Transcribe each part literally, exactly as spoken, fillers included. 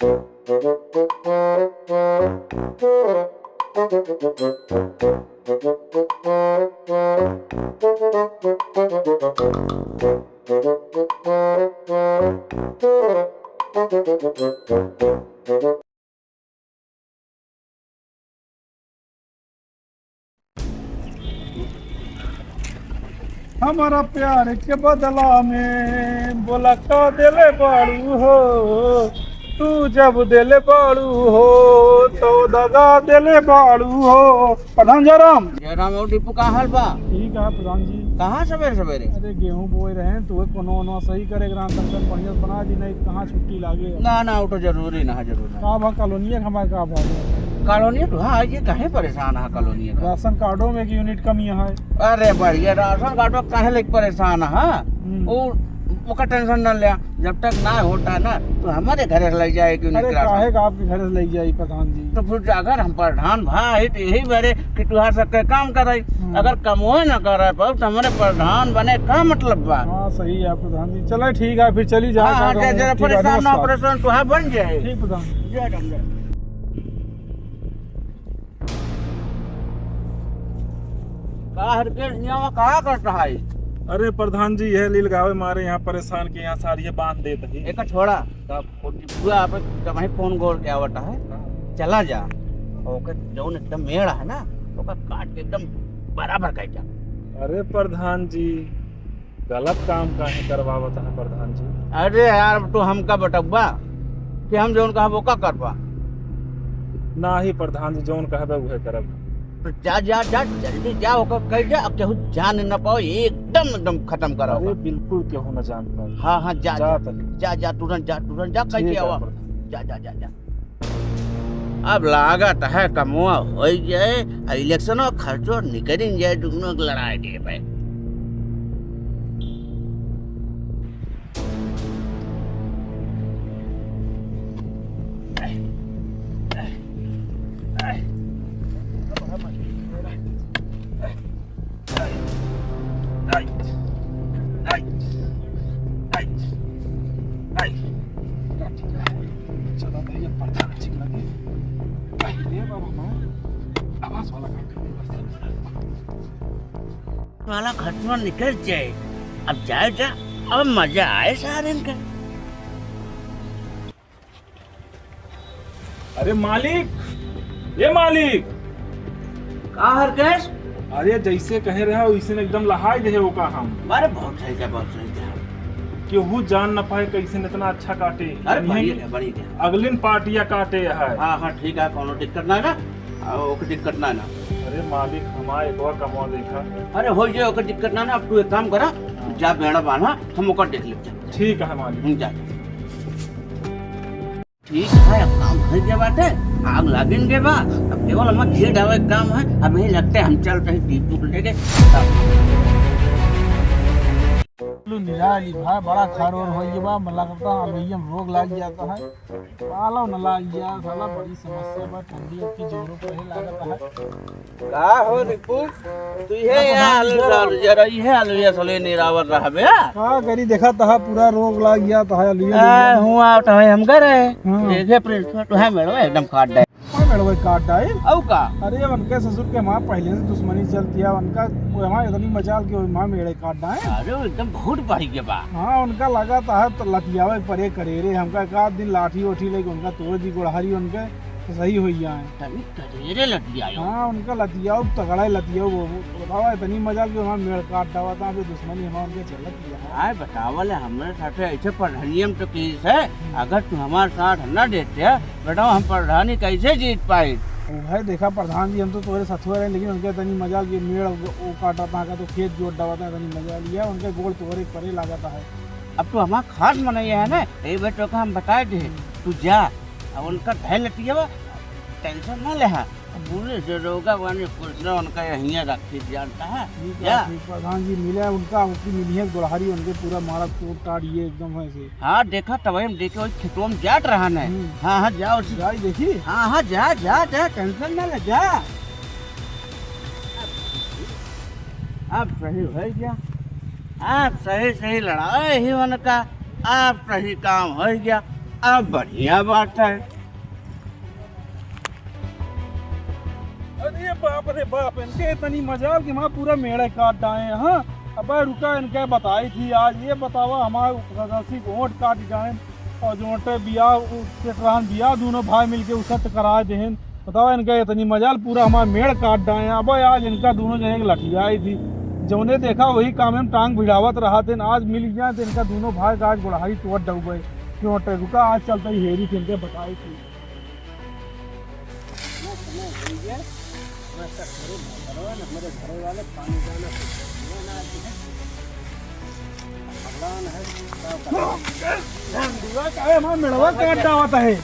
हमारा प्यार के बदला में बोला का देले बाड़ू हो, तू जब देले बाड़ू हो तो दगा देले बाड़ू हो। प्रधान जयराम। जयराम और दीपू, का हाल बा? ठीक है प्रधान जी। कहाँ सवेरे सवेरे? अरे गेहूं बोए रहे, तो कोनो ओनो सही करे के रहन, तब तक बढ़िया से बना दी, नहीं कहाँ छुट्टी लागे। ना ना, वो तो जरूरी ना है, जरूरी ना। का भा कॉलोनिया के हमारे का भा? कॉलोनिया तो हाँ, ये काहे परेशान है कॉलोनिया का? राशन कार्डो में एक यूनिट कमी है। अरे बढ़िया, राशन कार्डो काहे लेके परेशान है? हम्म। वो, ओकर टेंशन ना ले, जब तक ना होता ना तो हमारे घरे से ले जाए एक यूनिट अरे राशन। काहे का आपके घरे से ले जाई प्रधान जी? तो फिर अगर हम प्रधान भाई तो यही बरे कि तुहार सबके काम कराई। हम्म। अगर कमोए ना करे पाओ तो हमारे प्रधान बने का मतलब बा? हाँ सही है प्रधान जी, चले ठीक है फिर चली जाए। हाँ, हाँ, जरा परेशान ना, ऑपरेशन तुहार बन जाए। ठीक प्रधान जी। जय राम, जय राम। का हरकेश, हियाँ कहाँ करता है? अरे प्रधान जी, यह लील गावे मारे यहाँ परेशान के यहाँ सारी बांध देत है। एक छोड़ा, तब वो डिपुआ आप तब वहीं फोन गोल के आवता है। हाँ। चला जा, ओके जौन एकदम मेड़ है ना, ओका काट के एकदम बराबर कर जा। अरे प्रधान जी, गलत काम काहे करवावत है प्रधान जी? अरे यार, अब तू हमका बटउबा कि हम जौन कहब ओका करबा? नाही प्रधान जी, जौन कहबे उहे करब। तो जा, जा, जा, जल्दी जा, ओकर कह जा, अब केहू जान न पाओ, एकदम, एकदम खत्म करो अरे ओकर। बिल्कुल केहू न जान पाए। हाँ, हाँ, जा, जा, जा, तनी। जा, जा, तुरंत जा, तुरंत जा, कह ठीक के है आवा। प्रधान। जा, जा, जा, जा। अब लागत है कमवा होइ जाए, आ इलेक्शनो खर्चो निकलिन जाए, दुनो के लड़ाई दे पे। चला भैया, प्रधान जी के लगे। पहले बाबा माँ आवाज वाला काम करने बस। वाला खर्चवा निकल जाए। अब जाए जा, अब मजा आए सारेन का। अरे मालिक, ए मालिक। का हरकेश? अरे जैसे कहे रहा वैसे न एकदम लहाई दे ओका हम। अरे बहुत सही कहा, बहुत सही कहा। केहू जान न पाए कैसे न इतना अच्छा काटे। अरे यही बढ़िया है, बढ़िया है। अगलिन पार्टिया काटे है। हाँ, हाँ, ठीक है, कोनो दिक्कत ना ना। आ, ओके दिक्कत ना ना। अरे मालिक, हमार एक और कमवा देखा। अरे हो जाए, ओके दिक्कत ना ना। अब तू एक काम करा, हाँ। जा बेड़ा बांधा, हम ओकर देख लेते हैं। ठीक है मालिक। हम जा। ठीक है, अब काम होइ गया बाटे, आग लागिन के बा, अब केवल हमार घी डावे के काम है। अब यही लगते हम चलते हैं दीपू को लेके। लो निराली भाई, बड़ा खार और होइ गया बा, लगता है अलुइया में रोग लाग जाता है। पालो न लाग गया साला, बड़ी समस्या बा, ठंडी की जोरों पे लागत है। का हो रिपु, तू इहे यहाँ आलू सालू जरा, इहे आलू ये सले निरावर रहबे, हाँ? का करी, देखा तहा पूरा रोग लाग गया, तहा आलू ये आ, हुआ तो है हम करे। हाँ। देखे प्रिंसिपल तो है मेड़ो एकदम काट दे। कौन मेड़ो भाई काट डाए? औ का? अरे उनके ससुर के माँ पहले से दुश्मनी चलती है उनका, वो हमारे इतनी मचाल के वो माँ मेड़े काट डाए। अरे वो एकदम बहुत बढ़ गया बा। हाँ, उनका लगा तहा तो लतियावे परे करे रे, हमका एक आध दिन लाठी ओठी लेके उनका तोड़ दी गोड़हारी उनके, तो सही हो जाए। तनी करेरे लतियायो। हाँ, उनका लतियाओ, तगड़ा ही लतियाओ। वो, वो बतावा, इतनी मजा कि हमारा मेड़ काट डावा था, अभी दुश्मनी हमारे उनके चलत ही है। आए बतावल है, हमरे साथे ऐसे प्रधानियम तो केस है, अगर तू हमारे साथ न देते, बेटा, हम प्रधानी कैसे जीत पाए? वो है, देखा प्रधान जी, हम तो तुम्हारे साथ हो रहे हैं, लेकिन उनके इतनी मजा कि मेड़ वो, वो काटा था, का तो खेत जोत डावा था, इतनी मजा लिया, उनके गोड़ तोरे परे लागत है। अब तू हमारा खास मनैया है ना, यही बात तो हम बताए दे, तू जा, अब उनका धैल लतिया बा, टेंशन ना ले हा। पुलिस दरोगा वाले कुछ ना उनका यहीं रखी जानता है। ठीक है, जा। ठीक प्रधान जी, मिले उनका, उनकी मिली है गोड़हारी, उनके पूरा मारा तोड़ ताड़ ये एकदम है से। हाँ, देखा तब हम देखे वही खेतवा में जात रहा न। हम्म। हाँ, हाँ, जा उसी। जाई देखी। हाँ, हाँ, जा, जा, जा, टेंशन ना ले, जा। अब सही होइ गया, अब सही सही लड़ाई ही उनका, अब सही काम होइ गया। अब बढ़िया बात है। अरे बाप रे बाप, इनके इतनी मजाल कि हमार पूरा मेड़े काट डाए हैं। हाँ, अब रुका, इनके बताई थी आज। ये बतावा, हमार सदासी को ओट काट डाए और जो ओटे बिया, उ सेट रहन बिया, दोनों भाई मिलके उ सेट करा देहन। बतावा, इनके इतनी मजाल, पूरा हमार मेड़ काट डाए हैं। अब आज इनका दोनों जने के लठियाई थी, जौने देखा वही काम में टांग भिड़ावत रहा थे। आज मिल गया तो इनका दोनों भाई का आज गोड़हाई तोड़ डूबे। क्यों टे रुका, आज चलते ही हेरी थे, इनके बताई थी। अरे, हमार मेड़वा काट डावत है।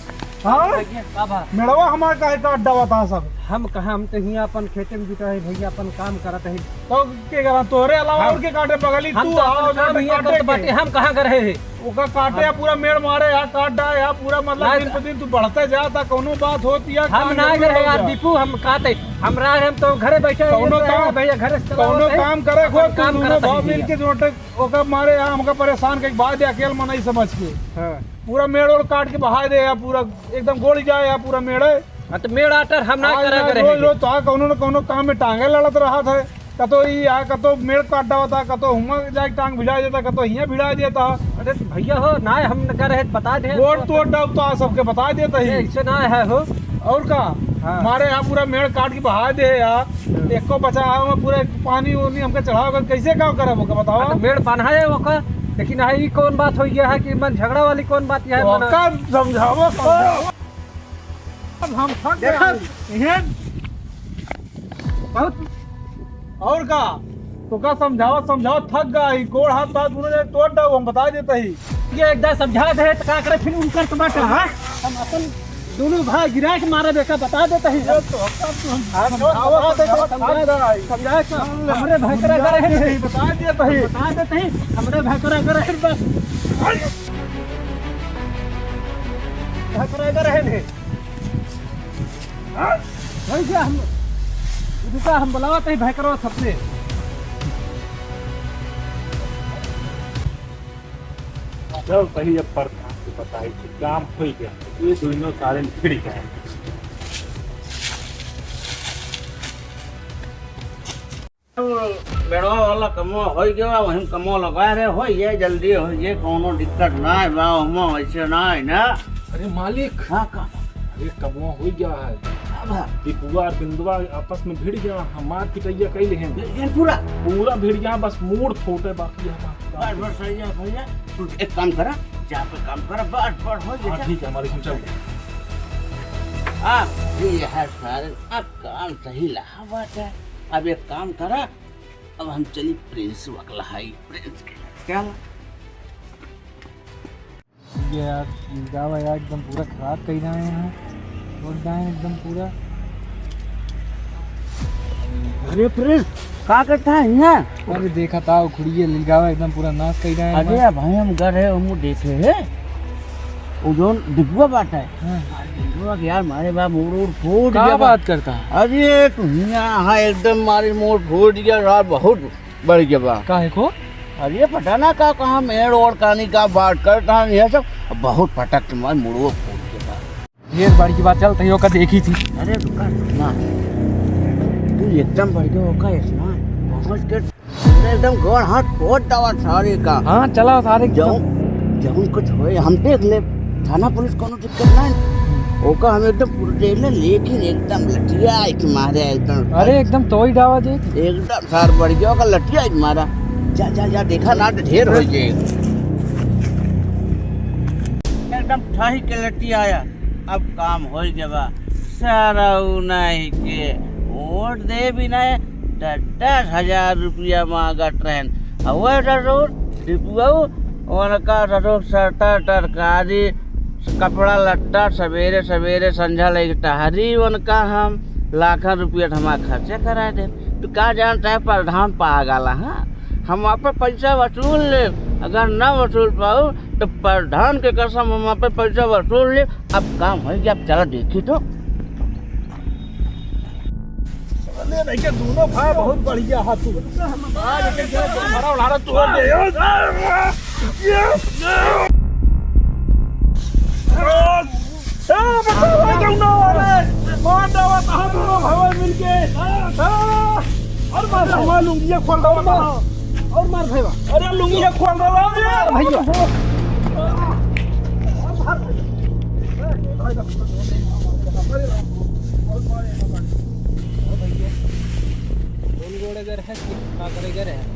हाँ? का बा? मेड़वा हमार काहे काट डावत है सब? हम कहाँ, हम तो हियाँ अपन खेते में जुटा है भैया, अपन काम करत है। तो के करा, तोहरे अलावा हम, और के काटे बगली हम तू तो अपन आओ, काम हियाँ काटे करत के। बाटे, हम कहाँ कर रहे हैं? ओका काटे हम या पूरा मेड़ मारे या काट डाए या पूरा, मतलब, ना, दिन पे दिन तू बढ़ते जाता, कौनो बात होती है, हम काम ना जरूर करे हो यार जाए। दीपू, हम काटे, हम रह, हम तो घरे बैठे हैं, कौनो ये तो है काम, भैया, घरे से चलाओ कौनो है, काम करे अपन खो, तू काम दोनों करत भाव है मिल भैया। के जोटे ओका मारे या हमका परेशान के बाद अकेल मनई समझ के। हाँ। पूरा मेड़ ओड़ काट के बहाए दे या पूरा एकदम गोली जाए या पूरा मेड़ है। हाँ, तो मेड़ आटर हम ना आज करा ना करे रोज हैं। रोज तो कौनो न कौनो काम में टांगे लड़त रहत है। कतो ई आ, कतो मेड़ काट डावता, कतो हुआं जाके टांग भिड़ा देता, कतो हियां भिड़ा देता। अरे भैया हो, ना हम न करे, बता दे। वोट तो डाउब तो आ सबके बता देता ही। ए, ऐसे ना है हो। और का? हाँ। मारे यहाँ पूरा मेड़ काट के बहा दे यार। हाँ। एको बचा है, वहाँ पूरा पानी उनी हमके चढ़ाओ कर, कैसे काम करब ओका बताओ? हाँ, तो मेड़ बना है ओका, लेकिन हाँ, ई कौन बात हो गया है कि मन झगड़ा वाली कौन बात यह तो है, मन का समझाओ, समझाओ। अब हम थक गए देखा। हैं। बहुत। और का? तो का समझावत समझावत थक गया, ई गोड़ हाथ बात दोनों जने तोड़ डाओ, हम बता देते ही। ये एक दाई समझा दे तो का करे, फिर उनकर तो बात है, हाँ? हम अपन दोनों भाई गिरा के मारे बेटा, बता देते ही। ये तो हम समझावत समझावत थक गए। समझा के हमरे भाई करा करे है। बता देते ही। बता देते ही, हमरे भाई करा करे है बस। भाई करा करे है। हाँ? भाई क्या हम, रुका, हम बुलावत है भाई करो सबसे। चल, सही, अब प्रधान से बताई कि काम होई गया। ये दोनों सारे भिड़ गए। मेड़वा वाला कमवा होई गवा, वहीं कमवा लगा रहे, होई जाए, जल्दी होई जाए, कौनो दिक्कत ना है बा, ओमा वैसे ना है ना। अरे मालिक। हाँ, का? अरे कमवा होई गया है। का बा? दीपुआ और बिंदुआ आपस में भिड़ गया, हमार पिटैया कई लेहन। ये, ये पूरा? पूरा भिड़ गया, बस मूड़ फूटे बाकी है। बस, बस, सही है भैया, तू एक काम करा, जा पे काम करा, बस, बस, हो गया। हाँ, ठीक है मालिक, हम चल। आप ये है सारे, अब काम सही लहा बात है। अब एक काम करा, अब हम चली प्रिंस वकलहाई, प्रिंस के। चल। ये यार, गावा यार, एकदम पूरा खराब कई रहे हैं। और जाए एकदम पूरा। अरे प्रिंस, का करता है यहाँ? अरे देखा था, वो खुड़िए लिलगावा एकदम पूरा नाश कई रहे हैं। अरे भाई, हम घर है, हम देखे हैं। वो जोन डिपुआ बात है। हाँ। अरे डिपुआ के यार, मारे बा, मूड़, मूड़ फूट का गया बा। बात करता है? अरे तू हियाँ, हाँ, एकदम मारे मूड़ फूट गया यार, बहुत बढ़ गया बा। काहे को? अरे पता ना का, कहाँ मेड़ ओड़ कानी का बात करता है, ये सब बहुत पटक के मारे मुड़वा फूट गया बा। ढेर बार की बात चलत है, ओका देखी थी। अरे रुका, सुना। तू एकदम बढ़ गया ओका, इतना पहुँच के पूरा एकदम गोड़ हाथ तोड़ दवा सारे का। हाँ, चला सारे की जौन, जौन कुछ होए, हम देख ले। थाना पुलिस कोनो दिक्कत ना है। ओका हम एकदम पूरा देख ले, लेकिन एकदम लठिया एक मारे एकदम। अरे, एकदम तोड़ डावा दे। एकदम सार बढ़ गया, ओका लठिया एक मारा। जा, जा, जा, देखा ना, तो ढेर हो जाए। एकदम ठाही के लठिया आया। अब काम होई गवा। सारा उ नाही के वोट दे भी नाही, दस दस हजार रुपया मांगत रहन। अउर ससुर, डिपुआऊ, उनका ससुर सस्ता तरकारी, कपड़ा लत्ता, सवेरे सवेरे संझा लेके टहरी, उनका हम लाखन रुपया हमार खर्चा करा दे। तू का जानता है, प्रधान पागल है, हाँ? हम आप पे पैसा वसूल ले, अगर ना वसूल पाऊ तो प्रधान के कसम हम आप पे पैसा वसूल ले। अब काम हो गया, अब चला देखी तो। अरे भैया, दोनों भाई बहुत बढ़िया हाथ तू। आज के जो हमारा उड़ाना तू हो गया। ये, ये। ए, बचाओ, भाई, जाओ ना, अरे, मार डावा, कहाँ दोनों भाई मिलके? आ, और मार, हमार लुंगिया खोल डावा, कहाँ? और मार भैया। अरे, लुंगिया खोल डावा, अरे। भैया। कौन गोड़े दे रहे हैं? का करे करे हैं?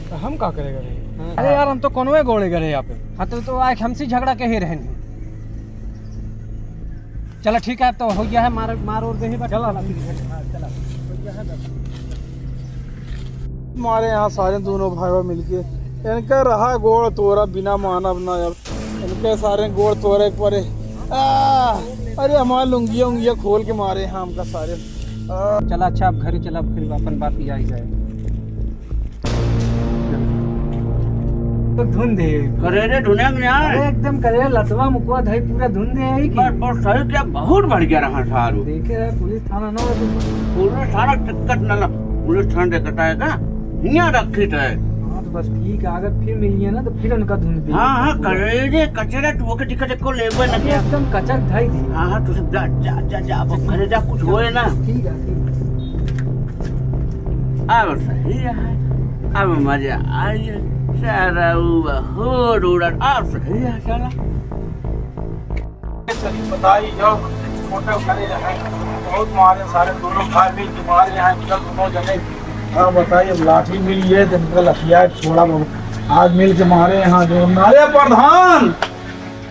तो हम का करे करे? हाँ। अरे यार, हम तो कौनवे गोड़े करे यहाँ पे। हाँ, तो, तो आज हमसे झगड़ा कहे रहन। चला ठीक है, तो हो गया है, मार, मार और दे ही बस। चला, चला। हाँ, चला। हो गया है बस। मारे यहाँ सारे दोनों भाई मिलके, इनका रहा गोड़ तोरा बिना मानब ना अब। इनके सारे गोड़ तोरे के परे। आ, अरे हमार लुंगिया उंगिया खोल के मारे हैं हमका सारे। आ। चला अच्छा, अब घरे चला, फिर अपन बात ही आई जाए। तो धुन दे। करे रे धुने में यार। अरे एकदम करे, लतवा मुकवा धई पूरा धुन दे आई की। बस, बस सही क्या, बहुत बढ़िया रहा सारू। देखे रहे पुलिस थाना ना हो तो। पुलिस थाना टिकट न लग, पुलिस थाना टिकट आएगा। हियाँ रखी थे। हाँ, तो बस ठीक है, अगर फिर मिलिए ना, तो फिर उनका धुन दे। हाँ, हाँ, करे रे, कचरा, तू ओके टिकट एको लेबे न अरे, किया। एकदम कचक धई दी। हाँ, हाँ, तू सब जा, जा, जा, जा, अब घरे जा, कुछ होए ना। ठीक है, ठीक है। अब सही है, अब मजा आई, सारा ऊ हो उड़ल, अब सही है, साला। बताई जाओ, फोटो करे रहे, बहुत मारे सारे दोनों भाई मिल के मारे हैं, कल दोनों जने। हाँ, बताइए, अब लाठी मिली है, तो इनका लठिया छोड़ा बाबू। आज मिल के मारे हैं जो, अरे प्रधान,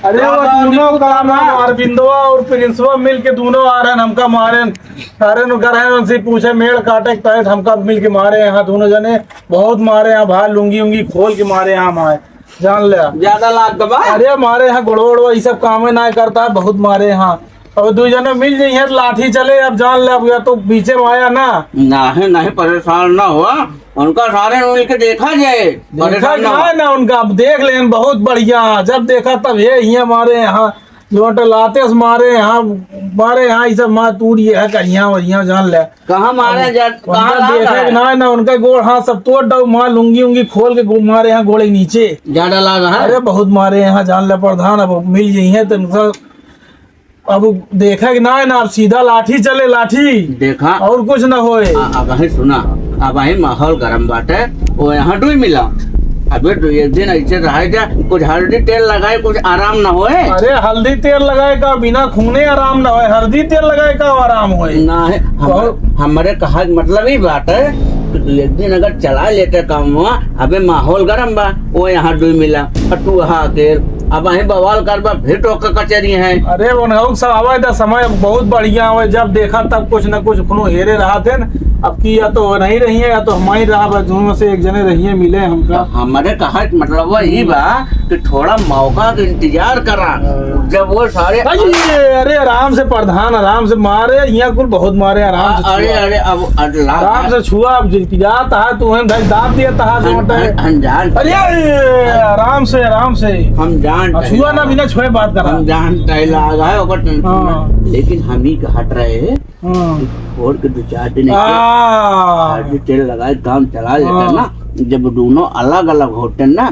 अरे वो दोनों का नाम अरविंदवा और प्रिंसवा मिल के दोनों आ रहे हैं, हमका मारे हैं। सारे नु घर हैं, उनसे पूछे, मेड़ काटे के तहत हमका मिल के मारे हैं दोनों जने, बहुत मारे हैं भाई, लुंगी उंगी खोल के मारे हैं हमारे। जान ले। ज्यादा लाग बा? अरे, मारे हैं गोड़वा, वोड़वा, ये सब कामे ना करता है, बहुत मारे हैं। अब दू जने मिल जाइए तो लाठी चले, अब जान ले, अब या तो पीछे में आया ना। नहीं, नहीं, परेशान ना हुआ, उनका सारे मिल के देखा जाए। देखा परेशान ना ना हुआ। है ना उनका, अब देख लें, बहुत बढ़िया, जब देखा तब ये, ये मारे हैं, जो टलाते से मारे हैं, मारे हैं, ये सब मार टूट ये है, कहिया वहिया जान ले। कहाँ मारे अब जा, उनका कहाँ लाग देखे है? कि ना, ना, उनका गोड़ हाथ सब तोड़ डाउ, मार लुंगी उंगी खोल के गो-, मारे हैं गोड़े नीचे। ज्यादा लाग है? अरे बहुत मारे हैं, जान ले प्रधान, अब मिल जाइए तो इनका, अब देखा कि ना, ना, अब सीधा लाठी चले, लाठी। देखा। और कुछ ना होए। आ, अब ही सुना, अब ही माहौल गरम बाटे, वो यहाँ डुई मिला। अबे तो एक दिन ऐसे रहे जा, कुछ हल्दी तेल लगाए, कुछ आराम ना होए। अरे हल्दी तेल लगाए का बिना खूने आराम ना होए, हल्दी तेल लगाए का आराम होए। ना है, हम, और हमरे कहा के मतलब ई बात है कि तू एक दिन अगर चला लेते काम हुआ, अबे माहौल गरम बा, वो यहाँ डुई मिला, और तू वहाँ अकेल, अब वहीं बवाल करबा, फिर तो क-, कचेरी है। अरे वो ना, सब आवे दा समय बहुत बढ़िया आवे, जब देखा तब कुछ न कुछ कोनो हेरे रहा थे न। अब की या तो वो नहीं रही है या तो हम ही रहा, बस दोनों में से एक जने रहिए मिले हमका। हमरे कहा के मतलब वो ई बा कि थोड़ा मौका के इंतजार करा। हाँ। जब वो सारे अरे, अरे, आराम से प्रधान, आराम से मारे, यहाँ कुल बहुत मारे, आराम से अरे, छुआ। अरे, अब अगला आराम से छुआ, अब जाता है, तू हमें भाई दाब दिया था, हम, जो हम, हम जान अरे, अरे, आराम से, आराम से। हम जान अब छुआ ना, बिना छुए बात करा। हम जान तय लाग है, ओकर टेंशन हाँ। ना। लेकिन हम ही हट रहे हैं। हाँ। छोड़ के दो चार दिन ऐसे हाँ। खाली तेल लगाए काम चला लेता हाँ। ना, जब दोनों अलग अलग होते ना,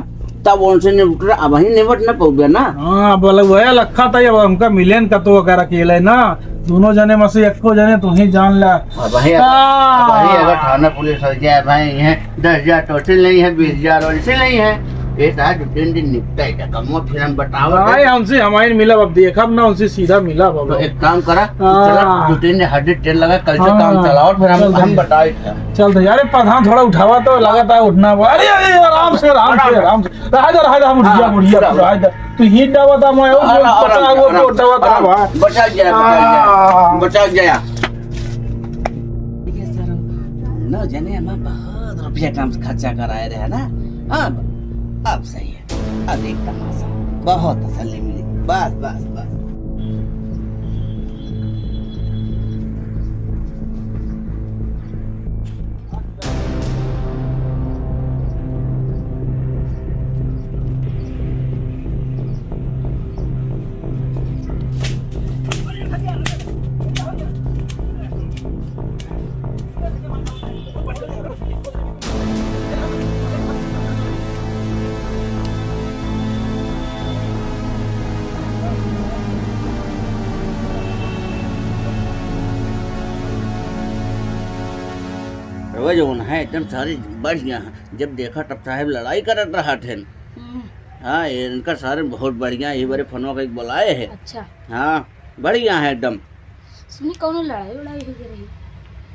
तब उनसे निपट रहा, अब ही निपट ना पउबे ना। हाँ, अब अलग वही लखा था, अब हमका मिले न कतो अगर अकेले ना, दोनों जने में से एको जने तू ही जान ला। अब ही अगर, हाँ। अब ही अगर थाना पुलिस हो जाए भाई, यहाँ दस हजार टोटल नहीं है, बीस हजार वैसे नहीं है। ये तो आज दो तीन दिन निपटा है, कमवा फिर हम बतावत है। भाई, हमसे हमारे मिलब, अब देखब ना, उनसे सीधा मिलब अब। तो एक काम करा, हाँ। चला, दो तीन दिन हड्डी तेल लगा, कल से हाँ। काम चलाओ, फिर हम, चल हम भैया। बताए। चल भैया, अरे प्रधान थोड़ा उठावा तो, लगातार उठना पड़ा। अरे, अरे, आराम से, आराम से, आराम से। आराम से। रहा जा, रहा जा, हम उठिया, हाँ, उठिया, चलो। रहा जा। तू हीट डावा था, मैं वो आराम, पता आराम, है, वो आराम। उठावा था, आराम। भाई। बचा गया, बचा गया, हाँ। बचा गया। देखिए सर, दोनों जने हमें बहुत रुपया कम से खर्चा कराए रहे ना, अब, अब सही है, अब एक तमाशा, बहुत तसल्ली मिली, बस, बस, बस। जौन है एकदम सारे बढ़िया हैं। जब देखा तब साहेब लड़ाई करत रहत हैं। हम्म। हाँ, ये इनका सारे बहुत बढ़िया, ये बड़े फोनवा का एक बुलाए है। अच्छा। हाँ, बढ़िया है एकदम। सुनी, कौनो लड़ाई उड़ाई हो गई रही?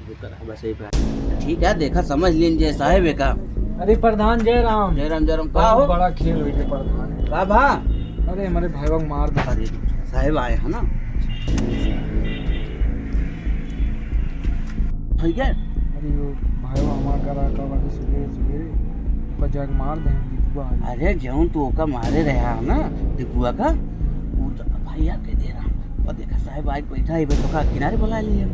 रुक रहा, बस यही पे। ठीक है, देखा समझ लीन जे साहेब है का। अरे प्रधान जय राम। जय राम, जय राम। का बहुत हो? बड़ा खेल हो गया प्रधान। का भा? अरे हमारे भाई को मार दे। अरे साहेब आए हैं ना। ठीक है। अरे वो भाई हमार करा का बाटे सुबेरे सुबेरे ओका जाके मार दे हम दीपुआ। अरे जौन तू ओका मारे रहा है ना दीपुआ का, वो तो भैया के दे रहा। और देखा साहेब आज बैठा है, तो का किनारे बुला लिए।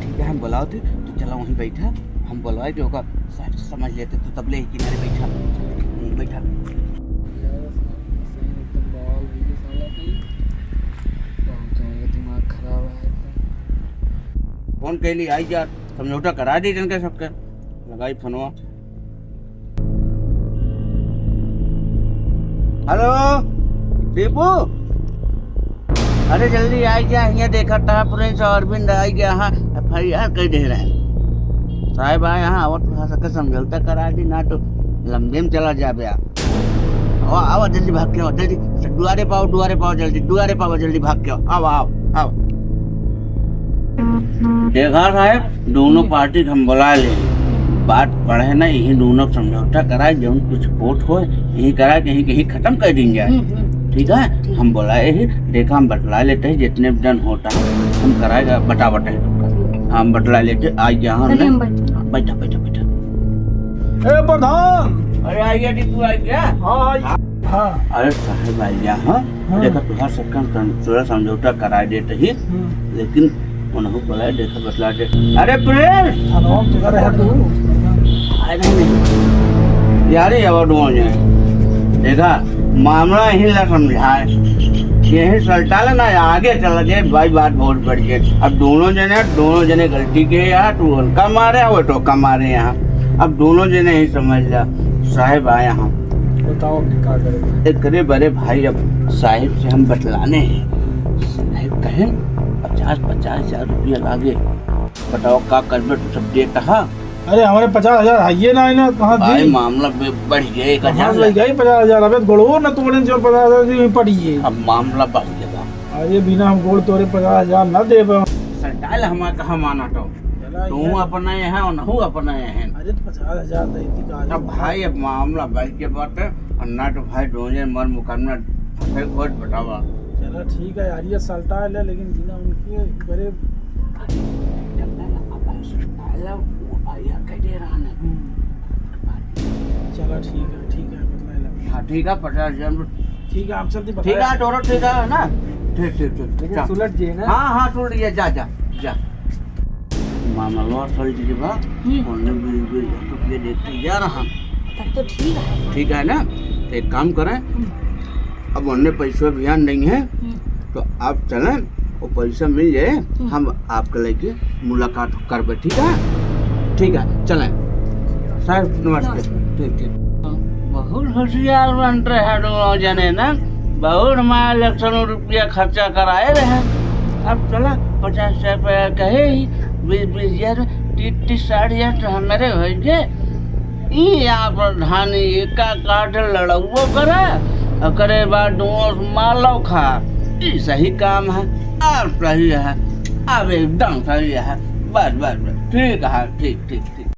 ठीक है, हम बुलाओ थे, तू चला वहीं बैठा, हम बुलवाए के ओका साहेब से समझ लेते, तू तबले ही किनारे बैठा, हम्म, बैठा। यार, सही एकदम बवाल हो गया साला कहीं। बहुत कहीं का दिमाग खराब है एकदम। फोन कैली, आई जा, समझौता करा दी इनके सबके। लगाई फोनवा। हेलो, दीपू, अरे जल्दी आई जा, यहाँ देखा था प्रिंस और अरविंद आई गया, हाँ, एफ आई आर कह दे रहे हैं। साहेब आए यहाँ, आवत वहाँ सबके समझौता करा दी, ना तो लंबे में चला जाबे आप। आओ, आओ, जल्दी भाग के आओ, जल्दी। दुआरे पाओ, दुआरे पाओ, जल्दी, दुआरे पाओ, जल्दी भाग के आओ। आओ, आओ, आओ। देखा साहेब, दोनों हम्म। पार्टी के हम बुला ले। बात बढ़े ना, यही दोनों समझौता कराए, जौन कुछ कोर्ट हो, यही कराए, कहीं, कहीं खत्म कर दीन जाए। हम्म, हम्म। ठीक है? ठीक। हम बुलाए ही, देखा हम बतला लेते हैं, जितने जन होता है, हम कराएगा, बता, बता। ठीक। हम बतला लेते, आज यहाँ चलिए, हमने हम बैठे। बैठा, बैठा, बैठा। ए प्रधान! अरे आइए दीपू, आ गया। हाँ, हाँ। हाँ। अरे साहेब आ गया, हाँ? हाँ। देखा तुहार सबका सम-, थोड़ा समझौता करा देते ही, हम्म। लेकिन उन्हों बोला है, देखा बतला दे। अरे प्रेम! हाँ, तुझा रहे तू। अरे नहीं। यार ये और दो हो जाए। देखा, मामला यही ला समझाए। यही सलटा लेना, आगे चला जाए भाई, बात बहुत बढ़ गई। अब दोनों जने, दोनों जने गलती के यार, तू उनका मारे, वो तो का मारे यहाँ। अब दोनों जने ही समझ ला, साहेब आए हम। बताओ, अभी का करें? एकरे बड़े भाई, अब साहेब से हम बतलाने हैं। साहेब कहें, "पचास, पचास हजार रुपया लागे।" बताओ, का करबे, तू सब देत हा? अरे, हमारे पचास हजार है ये ना, है ना, कहाँ भाई, दी? मामला बे-, बढ़ गया, एक कहाँ हजार ले गई पचास हजार? अबे, गोड़ो ना तोड़े, जो पचास हजार की पड़ी है। अब मामला बढ़ गया। अरे बिना हम गोड़ तोड़े पचास हजार ना देबे। सर, डाल हमार कहाँ माना तो। चला तू यार। अपना यहाँ और नहू अपना यहाँ। अरे तो पचास हजार दे दी का। अब भाई अब मामला बढ़ के बात है और ना तो भाई दोनों मर मुकदमा फंसे खोज बतावा। चला ठीक है यार, ये सलटा ले लेकिन बिना उनके बड़े। अपन सलटा ले, वो भैया कह दे रहा ना। हम्म। चला ठीक है, ठीक है, बतला ले। हाँ ठीक है, पचास हजार में ठीक है, आप जल्दी ठीक बताइए। है, तोरो ठीक है ना? ठीक, ठीक, ठीक, लेकिन चल। सुलट जे ना। हाँ, हाँ, सुलट जे, जा, जा, जा। मामला सुलट जे बा, हम्म। उन्हें बीस, बीस हजार रुपये देके जा रहा। तब तो ठीक है। ठीक है ना? तो एक काम करें, हम्म। अब उन्हें पैसा बिहान नहीं है, हम्म। तो आप चलें, वो पैसा मिल जाए, हम्म। हम आपके लेके मुलाकात करबे, ठीक है? ठीक है, चलें। सर, नमस्ते। नमस्ते। ठीक, ठीक। बहुत होशियार बन रहे हैं दोनों जने ना, बहुत हमारे इलेक्शन में रुपया खर्चा कराए रहे। अब चला, पचास हजार रुपया कहे ही, बीस, बीस हजार, तीस, तीस, साठ हजार तो हमारे होइगे। ई आप प्रधानी एका काट लड़ौओ करे, ओकरे बाद दोनों मालो खा। ई सही काम है, अब सही है, अब एकदम सही है। बस, बस, बस, ठीक है, ठीक, ठीक, ठीक।